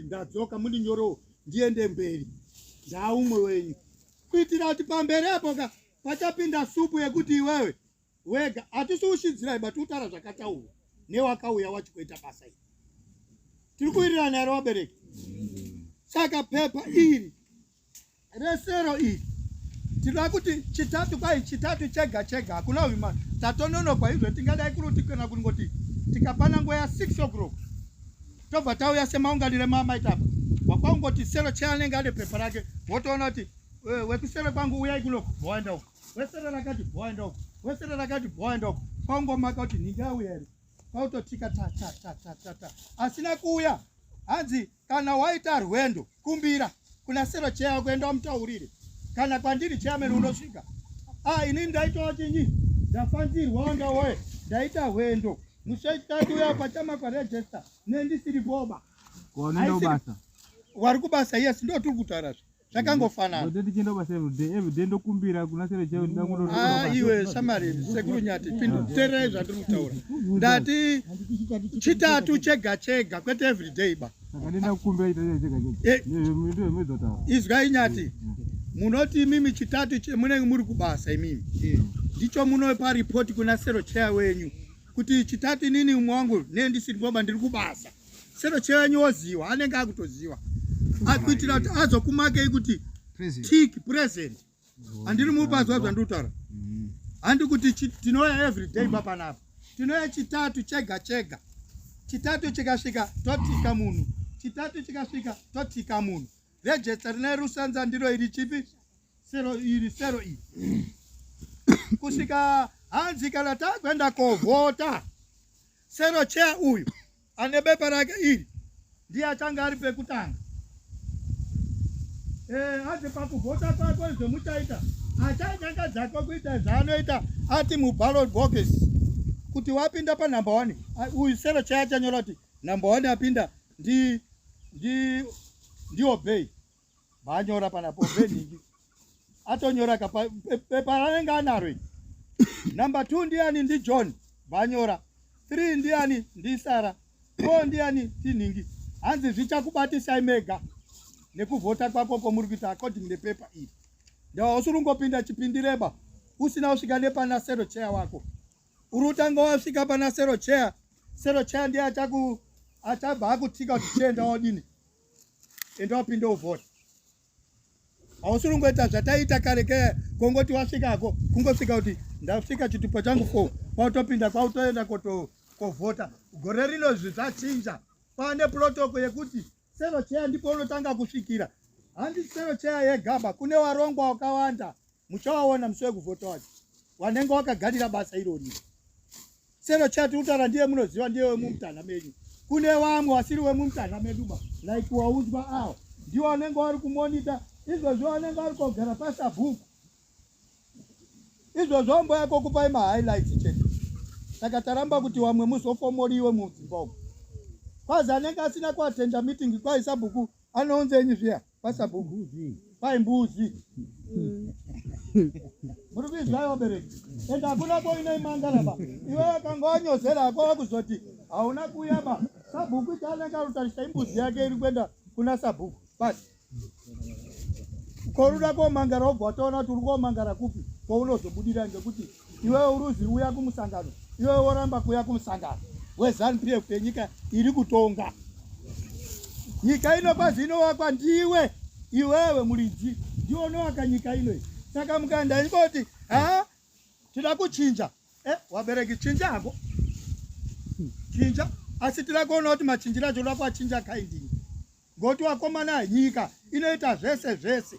Ndadzoka mundinyorewo ndiende mberi ndaumwe wenyu kuitira kuti pamberi apo ka pachapinda supu yekuti iwewe wega hatisi ushidzirai but utaura zvakataurwa newakauya wacho kuita basa iri. Tiri kuwirirana here wabereki? Saka pepa iri resero iri tinoda kuti chitatu kwai chitatu chega chega hakuna hwima tatononokwa izvo tingadai kuri kuti kana kungoti tikapana nguva ya 6 o'clock tobva tauya semaunganire maamaita apa wakwaungoti sero cheanenge ane pepa rake wotoona kuti eh, wekusero kwangu uyai kunoku bhoenda uku wesero rakati bhoenda uku wesero rakati bhoenda uku kwaungomaka kuti nhingi auya here kwautotika ta ta ta ta ta ta asina kuuya hanzi Kana waita rwendo kumbira kuna sero chair wako enda umutaurire kana kwandiri chairman unosvika. Ah, ini ndaitawo chinyi ndafanzirwa wanga woye ndaita hwendo musi wechitatu uya pachamakwa register nendisiri boba. Wanoenda kubasa. Wari kubasa yes ndo tiri kutaura zve. Zvakangofanana. Ndote tichienda kubasa everyday everyday ndokumbira kuna sero chair ndangono. Ah iwe shamari sekuru nyati tererai zvandiri kutaura. Ndati chitatu chega chega kwete everyday ba. Saka ndenda kukumbira chitatu chega chega. Eh. Izwai nyati. Munoti imimi chitatu munenge muri kubasa imimi. Ndicho munopa report kuna sero chair wenyu kuti chitatu inini umwe wangu ne ndisiri boba ndiri kubasa. Sero chair wenyu woziwa anenge akutoziwa. Akuitira kuti azokumakei kuti tick present. Handiri mupazwa zvandiri kutaura. Handi kuti tinouya everyday ba panapa. Tinouya chitatu chega chega. Chitatu chikasvika totika munhu. Chitatu chikasvika totika munhu. Register rine rusanza ndiro iri chipi? Sero iri sero iri. Kusvika hanzi kana takuenda kovhota. Sero chair uyu ane bepa rake iri ndiye achange ari pekutanga. Eh, hanzi pakuvhota kwako izvo muchaita achanyanga dzako kuita zvaanoita ati muballot box kuti wapinda panumber one uyu sero chair achanyora kuti number one apinda ndi ndi ndi obey Vanyora panapo Benhingi atonyora ka pepa raanenge anaro iri. Number 2 ndiani ndi John vanyora. 3 ndiani ndi Sara. 4 ndiani tinhingi. Hanzi zvichakubatisai mega nekuvhota kwako komuri kuita according nepepa iri. Ndawa usiri kungopinda chipindireba usina kusvika nepana sero chair wako. Uri utanga wasvika pana sero chair. Sero chair ndiye achaku achabva akutika kuti chienda wodini. Enda wapinda uvhota. Hausi kungoita zvataiita kare ke kongoti wasvikako kungosvika kuti ndasvika chitupa changu ko kwautopinda kwautoenda koto kovhota. Gore rino zvi zvachinja. Kwaane protocol yekuti sero cheya ndipo unotanga kusvikira. Handi sero cheya yegaba kune warongwa wakawanda. Muchawaona musi wekuvhota wacho. Wanenge wakagarira basa irori. Sero chat utaura ndiye munoziva ndiye wemumutana menyu. Kune vamwe wasiri wemumutana medu ba like waudzwa awo ndiwo anenge wari kumonita izvozvo anenge ari kogara pasabhuku izvozvo ambo yako kupai mahighlights chete saka taramba kuti wamwe muzofomoriwe mudzimba umu kwazi anenge asina kuatenda meeting kwai sabhuku anounzenyi zviya Pasabhuku pai mbuzi. Muri kuizwa vabereki. Ende hakuna kwainoimangara ba. Iwe wakanga wanyozera hako wakuzoti hauna kuuya ba. Sabhuku chaanenge arutarisa imbuzi yake iri kuenda kuna sabhuku. Basi. Koruda komangara wobva watoona kuti uri komangara kupi kwaunozobudira ngekuti iwewe uruzi uya kumusangano iwewe woramba kuuya kumusangano weZanu PF yenyika iri kutonga. Nyika ino kwazi inovakwa ndiwe iwewe muridzi ndiwe unovaka nyika ino iyi. Saka mukaenda ingoti ha tida kuchinja eh, wabereki chinja hako chinja asi tida kuona kuti machinjiro acho uda kuachinja kaindini Ngoti wakomana nyika inoita zvese zvese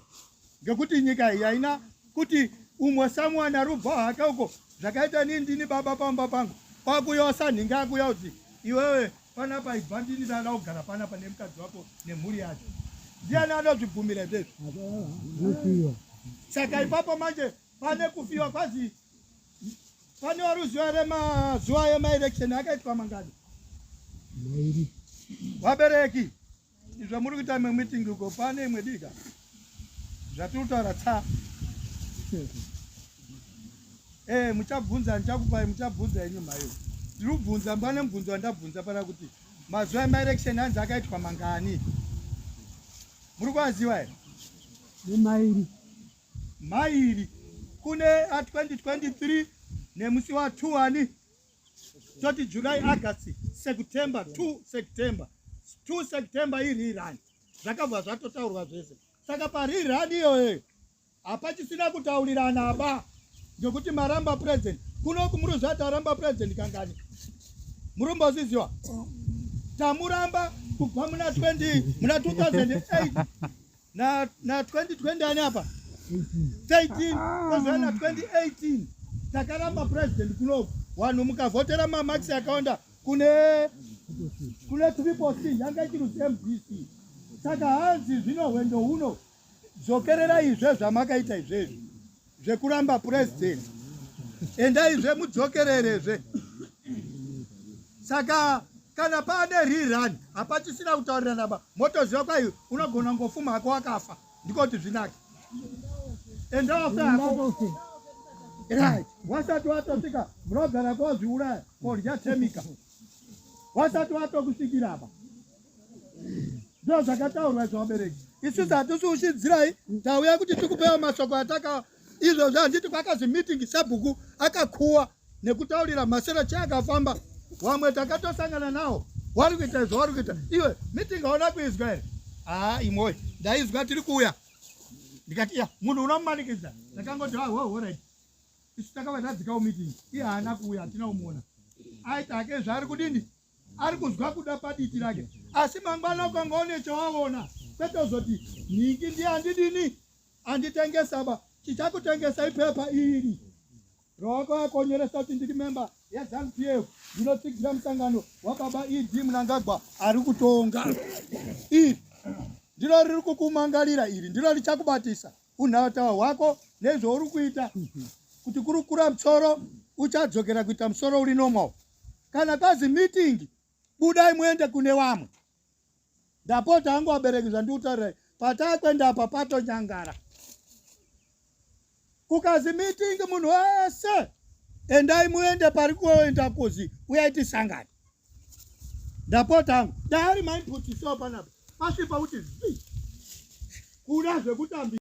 ngekuti nyika iyi haina kuti umwe someone arubva hake uko zvakaita inini ndini baba pamba pangu kwakuya wasanhinga akuya kuti iwewe panapa ibva ndini ndada kugara panapa nemukadzi wako nemhuri yacho ndiani anozvibvumira izvezvi saka ipapo manje pane kufiwa kwazi pane waruziva remazuva emaelection akaitwa mangani mairi vabereki izvo muri kuita imwe meeting uko pane imwe dika zvatiri kutaura tsa eh muchabvunza ndichakupai muchabvunza inyu mhayo ndiri kubvunza pane mubvunzo wandabvunza pana kuti Mazuva emaelection hanzi akaitwa mangani? Muri kuaziva here? Nemairi. Mairi. Kune a 2023 nemusi wa 2 ani? Toti July, August, September, 2 September. 2 September irerun. Zvakabva zvatotaurwa zvese. Saka parerun iyoyo hapachisina kutaurirana ba ngekuti maramba president kuno kumuri zvati aramba president kangani murumbozviziwa tamuramba kubva muna 20 muna 2008 na na 2020 ani apa 13 kozouya na 2018 takaramba president kunoku vanhu mukavhotera mamax akawanda kune kune triple c yanga ichiruzi mdc saka hanzi zvino hwendo huno Dzokererai zve zvamakaita izvezvi zvekuramba president, endaizve mudzokererezve. Saka kana paane rerun hapachisina kutaurirana ba, motoziva kwai unogona ngofuma hako wakafa, ndikoti zvinake. Enda wafe hako right, wasati watosvika munogara kwazviuraya kodya temika, wasati watokusvikira apa. Ndo zvakataurwa izvo vabereki. Isusu hatisi ushidzirai, tauya kuti tikupewo mashoko ataka izvozvo. Handiti kwakazi meeting sabhuku akakuwa nekutaurira masero che akafamba, wamwe takatosangana nawo wari kuita izvo wari kuita iwe meeting hauna kuizwa here? Haa imwoyo ndaizwa tiri kuuya ndikati ya munhu unomumanikidza ndakangoti hohorit isu takava tadzikawo meeting iye haana kuuya hatina kumuona aita hake zvaari kudini ari kuzwa kuda paditi rake asi mangwana ukanga une chawaona kwete uzoti nhingi ndiye andidini anditengesa ba chichakutengesa ipepa iri rawako akonyoresa kuti ndiri memba yeZanu PF ndinotsigira musangano wababa ED Mnangagwa ari kutonga iri ndiro riri kukumangalira iri ndiro richakubatisa unhatawa hwako nezvauri kuita kuti kuri kukura musoro uchadzokera kuita musoro uri normal kana kwazi meeting budai muende kune wamwe ndapota hangu vabereki zvandikutaurirai patakwenda apa patonyangara kukazi meeting munhu wese endai muende pari kuenda kuzi uyai tisangane ndapota hangu daari mainput so panapa pasvipa kuti zvi kuda zvekutambira.